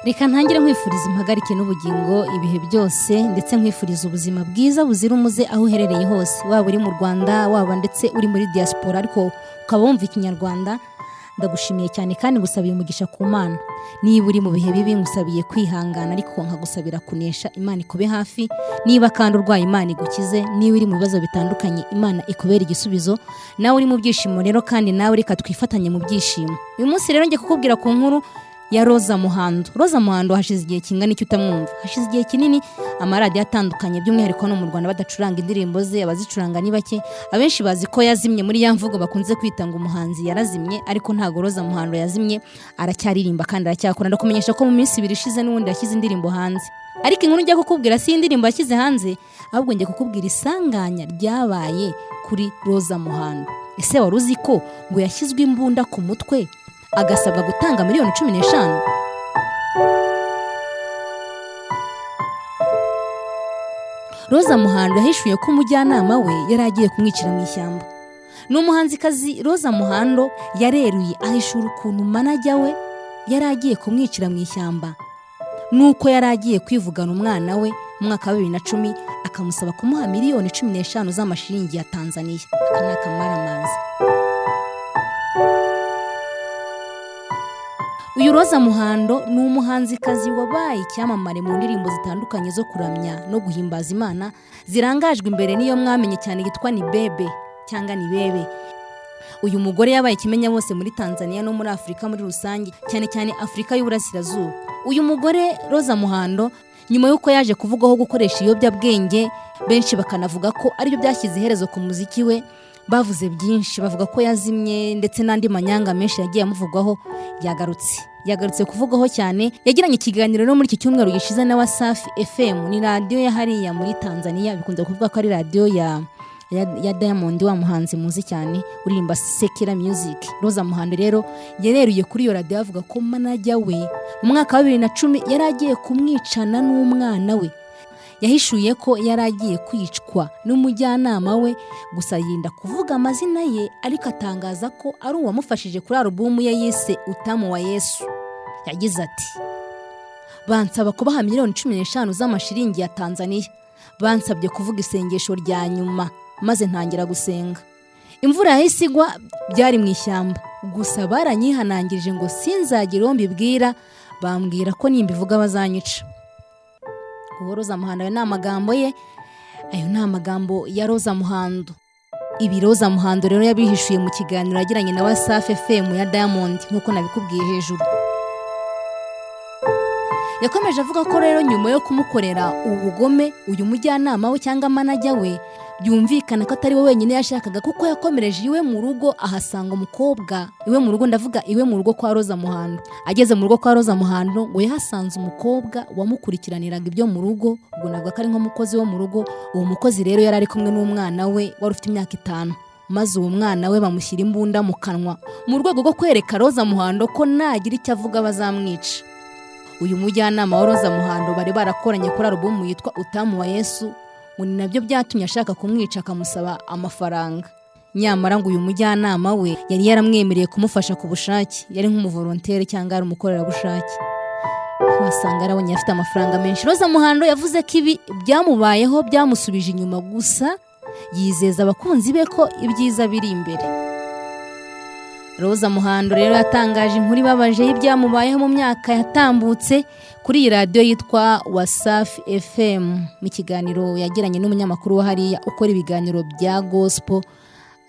Reka ntangire nkwifuriza impagarike n'ubugingo ibihe byose, ndetse nkwifuriza ubuzima bwiza buzira umuze aho uherereye hose, waba uri mu Rwanda, waba ndetse uri muri diaspora ariko ukaba wumva Ikinyarwanda. Ndagushimiye cyane kandi ngusabiye umugisha ku Mana. Niba uri mu bihe bibi, ngusabiye kwihangana ariko nkagusabira kunesha, Imana ikube hafi. Niba kandi urwaye, Imana igukize. Niba uri mu bibazo bitandukanye, Imana ikubere igisubizo. Nawe uri mu byishimo rero, kandi nawe reka twifatanye mu byishimo. Uyu munsi rero ngiye kukubwira ku nkuru ya Roza Muhando. Roza Muhando hashize igihe kingana iki utamwumva? Hashize igihe kinini amaradiyo atandukanye, by'umwihariko no mu Rwanda, badacuranga indirimbo ze, abazicuranga ni bake. Abenshi bazi ko yazimye muri ya mvugo bakunze kwita ngo umuhanzi yarazimye, ariko ntago Roza Muhando yazimye, aracyaririmba kandi aracyakora. Ndakumenyesha ko mu minsi 2 ishize n'ubundi yashyize indirimbo hanze. Ariko inkuru njya kukubwira si indirimbo yashyize hanze, ahubwo njya kukubwira isanganya ryabaye kuri Roza Muhando. Ese wari uzi ko ngo yashyizwe imbunda ku mutwe agasabwa gutanga miliyoni 15? Roza Muhando yahishuye ko umujyanama we yari agiye kumwicira mu ishyamba. Ni umuhanzikazi Roza Muhando yareruye ahishura ukuntu manajya we yari agiye kumwicira mu ishyamba, nuko yari agiye kwivugana umwana we mu mwaka wa 2010, akamusaba kumuha miliyoni 15 z'amashiringi ya Tanzania. Aka ni akamaramaza. Uyu Roza Muhando ni umuhanzikazi wabaye icyamamare mu ndirimbo zitandukanye zo kuramya no guhimbaza Imana, zirangajwe imbere n'iyo mwamenye cyane yitwa Ni Bebe cyangwa Ni Bebe. Uyu mugore yabaye ikimenya bose muri Tanzania no muri Afurika muri rusange, cyane cyane Afurika y'Uburasirazuba. Uyu mugore Roza Muhando, nyuma y'uko yaje kuvugwaho gukoresha ibiyobyabwenge, benshi bakanavuga ko aribyo byashyize iherezo ku muziki we, bavuze byinshi, bavuga ko yazimye ndetse n'andi manyanga menshi yagiye amuvugwaho. Yagarutse kuvugwaho cyane. Yagiranye ikiganiro no muri iki cyumweru gishize na Wasafi FM, ni radiyo ya hariya muri Tanzania, bikunze kuvuga ko ari radiyo ya Diamond, wa muhanzi muzi cyane uririmba Sekera Music. Roza Muhando rero yareruye kuri iyo radiyo avuga ko manajya we mu mwaka wa 2010 yari agiye kumwicana n'umwana we. Yahishuye ko yari agiye kwicwa n'umujyanama we, gusa yirinda kuvuga amazina ye, ariko atangaza ko ari uwamufashije kuri alubumu ye yise Utamu wa Yesu. Yagize ati: bansaba kubaha miliyoni 15 z'amashiringi ya Tanzania, bansabye kuvuga isengesho rya nyuma, maze ntangira gusenga. Imvura yahise igwa, byari mu ishyamba, gusa baranyihanangirije ngo sinzagire uwo mbibwira, bambwira ko nimbivuga bazanyica. Uwo Roza Muhando, ayo ni amagambo ye, ayo ni amagambo ya Roza Muhando. Ibi Roza Muhando rero yabihishuye mu kiganiro yagiranye na Wasafi FM ya Diamond, nk'uko nabikubwiye hejuru. Yakomeje avuga ko rero nyuma yo kumukorera ubugome, uyu mujyanama we cyangwa manajya we, byumvikana ko atari we wenyine yashakaga, kuko yakomereje iwe mu rugo ahasanga umukobwa. Iwe mu rugo, ndavuga iwe mu rugo kwa Roza Muhando. Ageze mu rugo kwa Roza Muhando ngo yahasanze umukobwa wamukurikiraniraga ibyo mu rugo, ubwo navuga ko ari nk'umukozi wo mu rugo. Uwo mukozi rero yari ari kumwe n'umwana we wari ufite imyaka 5, maze uwo mwana we bamushyira imbunda mu kanwa mu rwego rwo kwereka Roza Muhando ko nagira icyo avuga bazamwica. Uyu mujyanama wa Roza Muhando bari barakoranye kuri alubumu yitwa Utamu wa Yesu, ngo ni nabyo byatumye ashaka kumwica akamusaba amafaranga. Nyamara ngo uyu mujyanama we yari yaramwemereye kumufasha ku bushake, yari nk'umuvolontere cyangwa yari umukorerabushake, wasanga yarabonye afite amafaranga menshi. Roza Muhando yavuze ko ibi byamubayeho byamusubije inyuma, gusa yizeza abakunzi be ko ibyiza biri imbere. Roza Muhando rero yatangaje inkuru ibabaje y'ibyamubayeho mu myaka yatambutse kuri iyi radiyo yitwa Wasafi FM, mu kiganiro yagiranye n'umunyamakuru wa hariya ukora ibiganiro bya gospel.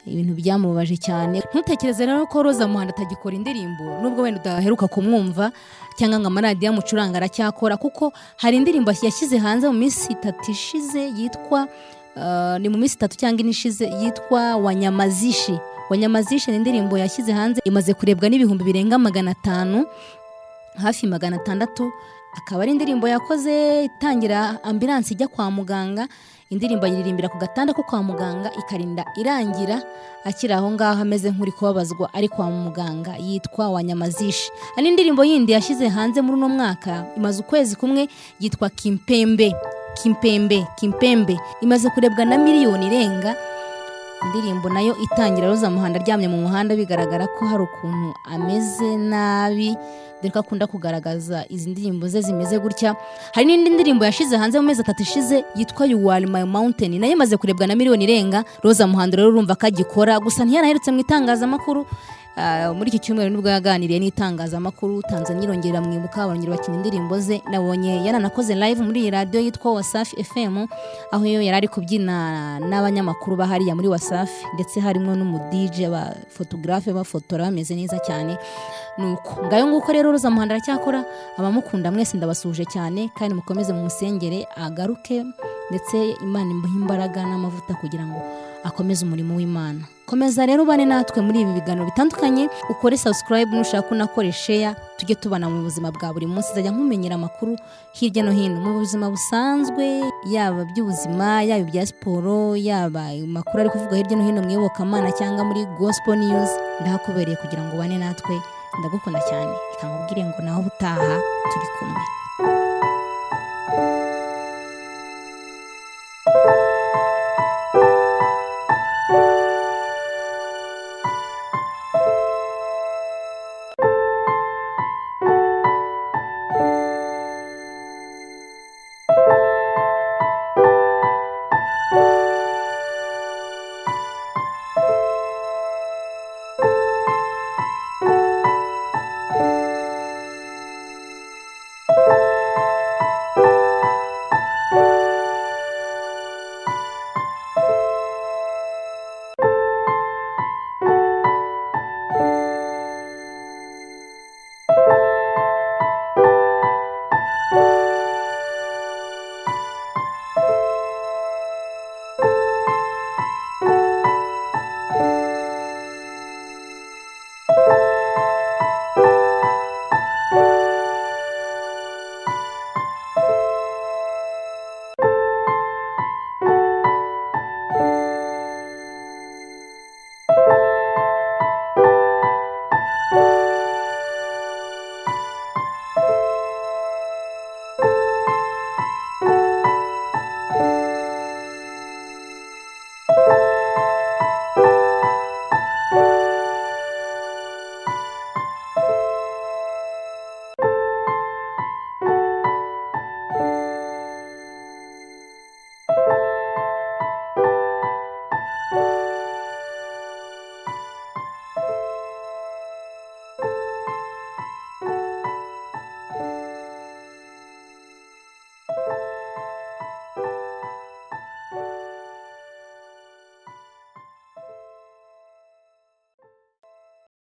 Ibintu byamubabaje cyane. Ntutekereze rero ko Roza Muhando atagikora indirimbo, nubwo wenda udaheruka kumwumva cyangwa ngo amaradiyo amucuranga, aracyakora, kuko hari indirimbo yashyize hanze mu minsi 3 ishize yitwa, ni mu minsi 3 cyangwa 4 ishize, yitwa Wanyamazishi. Wanyamazishi ni indirimbo yashyize hanze, imaze kurebwa n'ibihumbi birenga 500, hafi 600. Akaba ari indirimbo yakoze itangira ambilansi ijya kwa muganga, indirimbo ayiririmbira ku gatanda ko kwa muganga, ikarinda irangira akiri aho ngaho ameze nk'uri kubabazwa ari kwa muganga, yitwa Wanyamazishi. Hari indirimbo yindi yashyize hanze muri uno mwaka, imaze ukwezi kumwe, yitwa Kimpembe. Kimpembe, Kimpembe imaze kurebwa na miliyoni irenga. Indirimbo nayo itangira Roza Muhando aryamye mu muhanda, bigaragara ko hari ukuntu ameze nabi. Dore ko akunda kugaragaza izi ndirimbo ze zimeze gutya. Hari n'indi ndirimbo yashize hanze mu mezi 3 ishize yitwa "You Are My Mountain", nayo imaze kurebwa na miliyoni irenga. Roza Muhando rero urumva ko agikora, gusa ntiyanaherutse mu itangazamakuru. Muri iki cyumweru nibwo yaganiriye n'itangazamakuru. Tanzania irongera mwibuka, barongera bakina indirimbo ze. Nabonye yaranakoze live muri iyi radiyo yitwa Wasafi FM, aho iyo yari ari kubyina n'abanyamakuru bahariya muri Wasafi, ndetse harimo n'umu DJ, abafotogarafe bafotora bameze neza cyane. Nuko ngayo nguko rero, Roza Muhando aracyakora. Abamukunda mwese ndabasuhuje cyane, kandi mukomeze mumusengere agaruke, ndetse Imana imuhe imbaraga n'amavuta kugira ngo akomeze umurimo w'Imana. Komeza rero ubane natwe muri ibi biganiro bitandukanye, ukore subscribe, nushaka unakore share, tujye tubana mu buzima bwa buri munsi. Nzajya nkumenyera amakuru hirya no hino mu buzima busanzwe, yaba iby'ubuzima, yaba ibya siporo, yaba amakuru ari kuvugwa hirya no hino mu iyobokamana cyangwa muri gospel news. Ndahakubereye kugira ngo ubane natwe. Ndagukunda cyane, reka nkubwire ngo naho ubutaha turi kumwe.